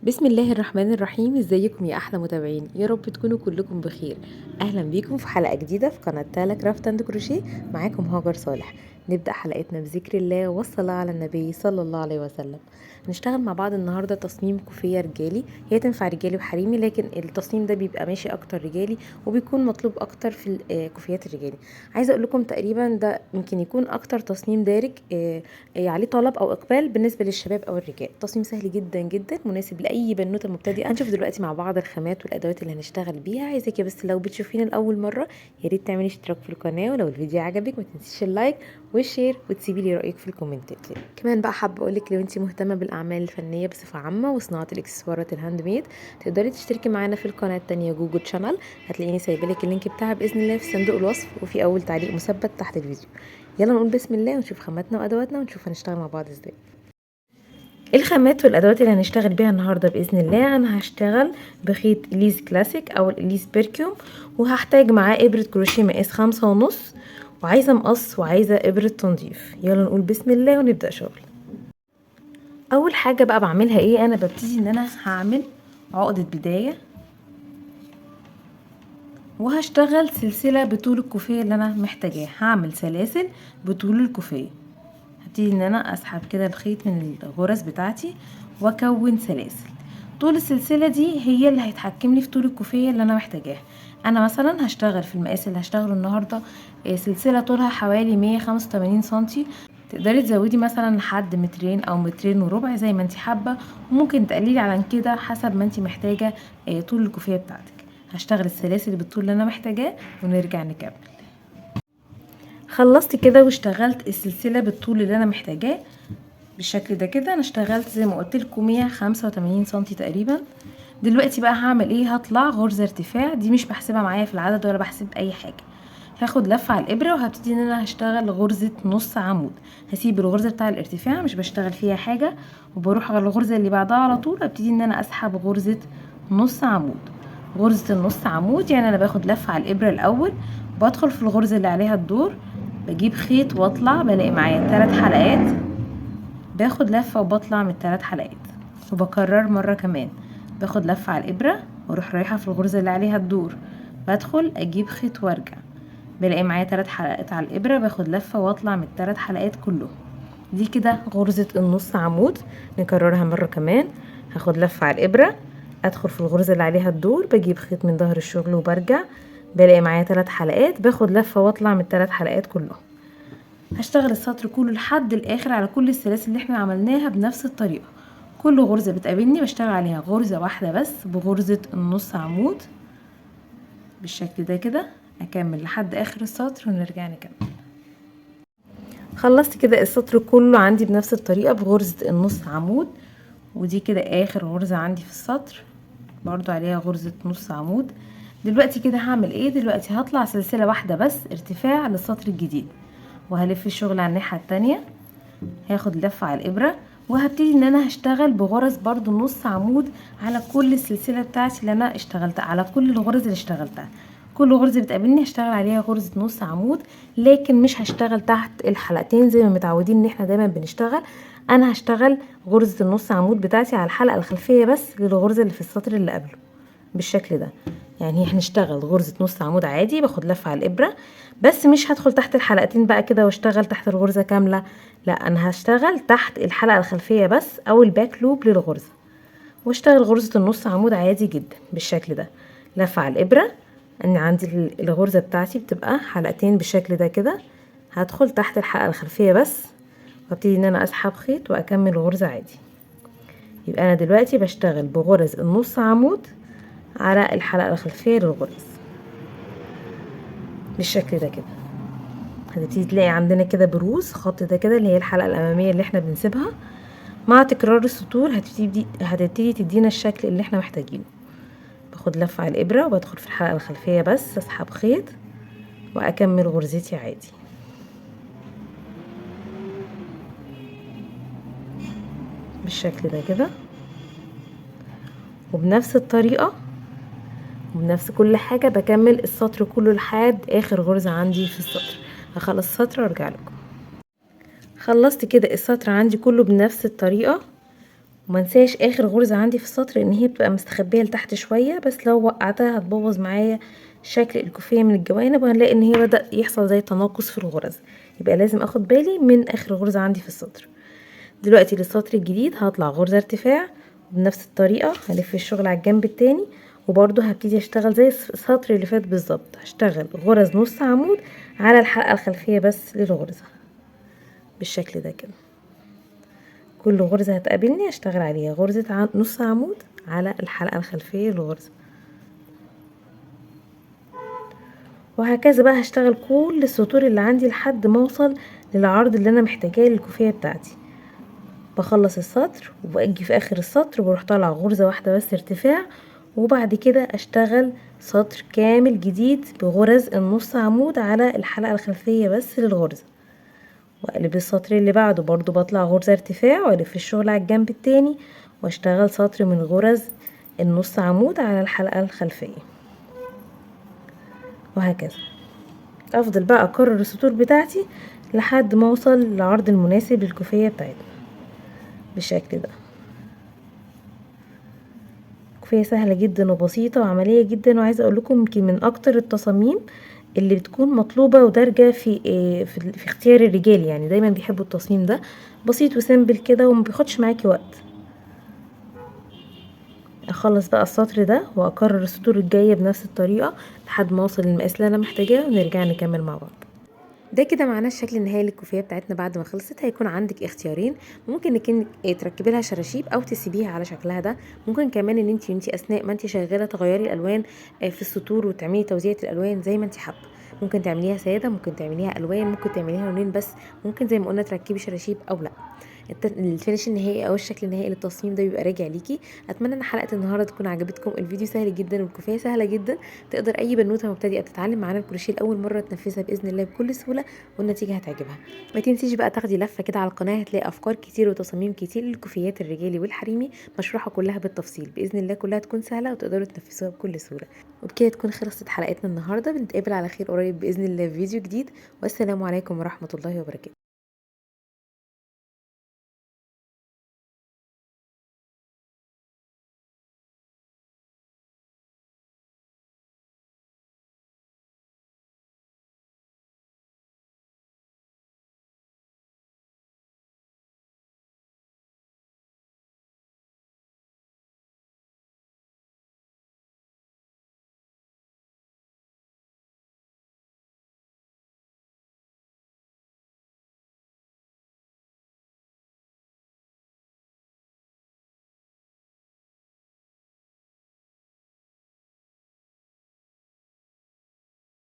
بسم الله الرحمن الرحيم. ازيكم يا احلى متابعين؟ يا رب تكونوا كلكم بخير. اهلا بيكم في حلقة جديدة في قناة تالا craft and crochet. معاكم هاجر صالح. نبدا حلقتنا بذكر الله والصلاة على النبي صلى الله عليه وسلم. هنشتغل مع بعض النهارده تصميم كوفيه رجالي، هي تنفع رجالي وحريمي، لكن التصميم ده بيبقى ماشي اكتر رجالي وبيكون مطلوب اكتر في الكوفيات الرجالي. عايزه اقول لكم تقريبا ده يمكن يكون اكتر تصميم دارج عليه طلب او اقبال بالنسبة للشباب او الرجال. تصميم سهل جدا جدا، مناسب لاي بنوته مبتدئة. هنشوف دلوقتي مع بعض الخامات والادوات اللي هنشتغل بيها. عايزاكي بس لو بتشوفينا لاول مرة يا ريت تعملي اشتراك في القناة، ولو الفيديو عجبك ما تنسيش ال like وال share وتسيبي لي رايك في الكومنتات. كمان بقى حابة اقولك لو انت مهتمة بالاعمال الفنية بصفة عامة وصناعة الاكسسوارات ال handmade، تقدري تشتركي معانا في القناة الثانية جوجو channel. هتلاقيني سايبه لك ال link بتاعها باذن الله في صندوق الوصف وفي اول تعليق مثبت تحت الفيديو. يلا نقول بسم الله ونشوف خاماتنا وادواتنا ونشوف هنشتغل مع بعض ازاي. الخامات والادوات اللي هنشتغل بيها النهارده باذن الله، انا هشتغل بخيط اليز كلاسيك او اليز بيركيوم، وهحتاج معاه ابره كروشيه مقاس 5.5، وعايزه مقص وعايزه ابره تنظيف. يلا نقول بسم الله ونبدا شغل. اول حاجة بقى بعملها ايه؟ انا ببتدي ان انا هعمل عقده بداية وهشتغل سلسلة بطول الكوفيه اللي انا محتاجاه. هعمل سلاسل بطول الكوفيه. هبتدي ان انا اسحب كده الخيط من الغرز بتاعتي واكون سلاسل. طول السلسلة دي هي اللي هيتحكم لي في طول الكوفيه اللي انا محتاجاها. انا مثلا هشتغل في المقاس اللي هشتغله النهارده سلسلة طولها حوالي 185 سنتي. تقدري تزودي مثلا لحد مترين او مترين وربع زي ما انت حابة، وممكن تقللي على كده حسب ما انت محتاجه طول الكوفيه بتاعتك. هشتغل السلاسل بالطول اللي انا محتاجاه ونرجع نكمل. خلصت كده واشتغلت السلسلة بالطول اللي انا محتاجاه بالشكل ده كده. انا اشتغلت زي ما قلت لكم 185 سنتي تقريبا. دلوقتي بقى هعمل ايه؟ هطلع غرزه ارتفاع، دي مش بحسبها معايا في العدد ولا بحسب اي حاجة. هاخد لفه على الابره وهبتدي ان انا هشتغل غرزه نص عمود. هسيب الغرزه بتاع الارتفاع مش بشتغل فيها حاجة، وبروح على الغرزه اللي بعدها على طول ابتدي ان انا اسحب غرزه نص عمود. غرزه النص عمود يعني انا باخد لفه على الابره الاول، بدخل في الغرزه اللي عليها الدور، بجيب خيط واطلع، بلاقي معايا 3 حلقات، باخد لفه وبطلع من 3 حلقات، وبكرر مرة كمان. باخد لفه على الابره واروح رايحة في الغرزه اللي عليها الدور، بدخل اجيب خيط وارجع، بلاقي معايا 3 حلقات على الابره، باخد لفه واطلع من 3 حلقات كلهم. دي كده غرزه النص عمود. نكررها مرة كمان. هاخد لفه على الابره، ادخل في الغرزه اللي عليها الدور، بجيب خيط من ظهر الشغل وبرجع، بلاقي معايا 3 حلقات، باخد لفه واطلع من 3 حلقات كلهم. هشتغل السطر كله لحد الاخر على كل السلاسل اللي احنا عملناها بنفس الطريقة. كل غرزه بتقابلني بشتغل عليها غرزه واحدة بس بغرزه النص عمود بالشكل ده كده. اكمل لحد اخر السطر ونرجع نكمل. خلصت كده السطر كله عندي بنفس الطريقة بغرزه النص عمود، ودي كده اخر غرزه عندي في السطر برضو عليها غرزه نص عمود. دلوقتي كده هعمل ايه؟ دلوقتي هطلع سلسلة واحدة بس ارتفاع للسطر الجديد، وهلف الشغل على الناحية التانية، هاخد لفه على الابره وهبتدي ان انا هشتغل بغرز برضو نص عمود على كل السلسلة بتاعتي اللي انا اشتغلتها، على كل الغرز اللي اشتغلتها. كل غرزه بتقابلني هشتغل عليها غرزه نص عمود، لكن مش هشتغل تحت الحلقتين زي ما متعودين ان احنا دايما بنشتغل. انا هشتغل غرزه النص عمود بتاعتي على الحلقة الخلفية بس للغرزه اللي في السطر اللي قبله بالشكل ده. يعني هنشتغل غرزه نص عمود عادي، باخد لفه على الابره بس مش هدخل تحت الحلقتين بقى كده واشتغل تحت الغرزه كاملة، لا انا هشتغل تحت الحلقة الخلفية بس او ال back loop للغرزه، واشتغل غرزه النص عمود عادي جدا بالشكل ده. لفه على الابره، ان عندي الغرزه بتاعتي بتبقى حلقتين بالشكل ده كده، هدخل تحت الحلقة الخلفية بس وابتدي ان انا اسحب خيط واكمل غرزه عادي. يبقى انا دلوقتي بشتغل بغرز النص عمود على الحلقة الخلفية للغرز بالشكل ده كده. هتبتدي تلاقي عندنا كده بروز خط ده كده اللي هي الحلقة الامامية اللي احنا بنسيبها. مع تكرار السطور هتبتدي تدينا الشكل اللي احنا محتاجينه. باخد لفه على الابره وبدخل في الحلقة الخلفية بس، اسحب خيط واكمل غرزتي عادي بالشكل ده كده. وبنفس الطريقة وبنفس كل حاجة بكمل السطر كله لحد اخر غرزه عندي في السطر. هخلص السطر وارجع لكم. خلصت كده السطر عندي كله بنفس الطريقة، ومنساش اخر غرزة عندي في السطر ان هي بتبقى مستخبية لتحت شوية، بس لو وقعتها هتبوظ معايا شكل الكوفية من الجوانب، وهنلاقي ان هي بدأ يحصل زي تناقص في الغرز، يبقى لازم اخد بالي من اخر غرزة عندي في السطر. دلوقتي للسطر الجديد هطلع غرزة ارتفاع بنفس الطريقة، هلف الشغل على الجنب التاني، وبرضو هبتدي اشتغل زي السطر اللي فات بالظبط، هشتغل غرز نص عمود على الحلقة الخلفية بس للغرزة بالشكل ده كده. كل غرزة هتقابلني هشتغل عليها غرزة نص عمود على الحلقة الخلفية للغرزة، وهكذا بقى هشتغل كل السطور اللي عندي لحد ما اوصل للعرض اللي انا محتاجاه للكوفية بتاعتي. بخلص السطر وباجي في اخر السطر بروح طالعة غرزة واحدة بس ارتفاع، وبعد كده اشتغل سطر كامل جديد بغرز النص عمود على الحلقة الخلفية بس للغرزة، واقلب السطر اللي بعده برضو بطلع غرزة ارتفاع والف الشغل على الجنب التاني واشتغل سطر من غرز النص عمود على الحلقة الخلفية، وهكذا. افضل بقى اكرر السطور بتاعتي لحد ما اوصل للعرض المناسب للكوفية بتاعتنا بالشكل ده. كوفية سهلة جدا وبسيطة وعملية جدا، وعايزة اقول لكم يمكن من اكتر التصاميم اللي بتكون مطلوبة ودارجة في اختيار الرجال، دايما بيحبوا التصميم ده، بسيط وسيمبل كده وما بياخدش معاكي وقت. اخلص بقى السطر ده واكرر السطور الجاية بنفس الطريقة لحد ما اوصل للمقاس اللي انا محتاجاه، ونرجع نكمل مع بعض. ده كده معناه الشكل النهائي للكوفية بتاعتنا بعد ما خلصت. هيكون عندك اختيارين، ممكن انك تركبي لها شراشيب او تسيبيها على شكلها ده، ممكن كمان ان انت اثناء ما انت شغاله تغيري الالوان في السطور وتعملي توزيعه الالوان زي ما انت حابه. ممكن تعمليها ساده، ممكن تعمليها الوان، ممكن تعمليها لونين بس، ممكن زي ما قلنا تركبي شراشيب او لا. ال finish النهائي او الشكل النهائي للتصميم ده بيبقى راجع ليكي. اتمنى ان حلقه النهارده تكون عجبتكم. الفيديو سهل جدا والكوفيه سهله جدا، تقدر اي بنوته مبتدئه بتتعلم معانا الكروشيه لاول مره تنفذها باذن الله بكل سهوله، والنتيجه هتعجبها. ما تنسيش بقى تاخدي لفه كده على القناه، هتلاقي افكار كتير وتصاميم كتير للكوفيات الرجالي والحريمي مشروحه كلها بالتفصيل باذن الله، كلها تكون سهله وتقدروا تنفذوها بكل سهوله. وبكده تكون خلصت حلقتنا النهارده، بنتقابل على خير قريب باذن الله في فيديو جديد، والسلام عليكم ورحمه الله وبركاته.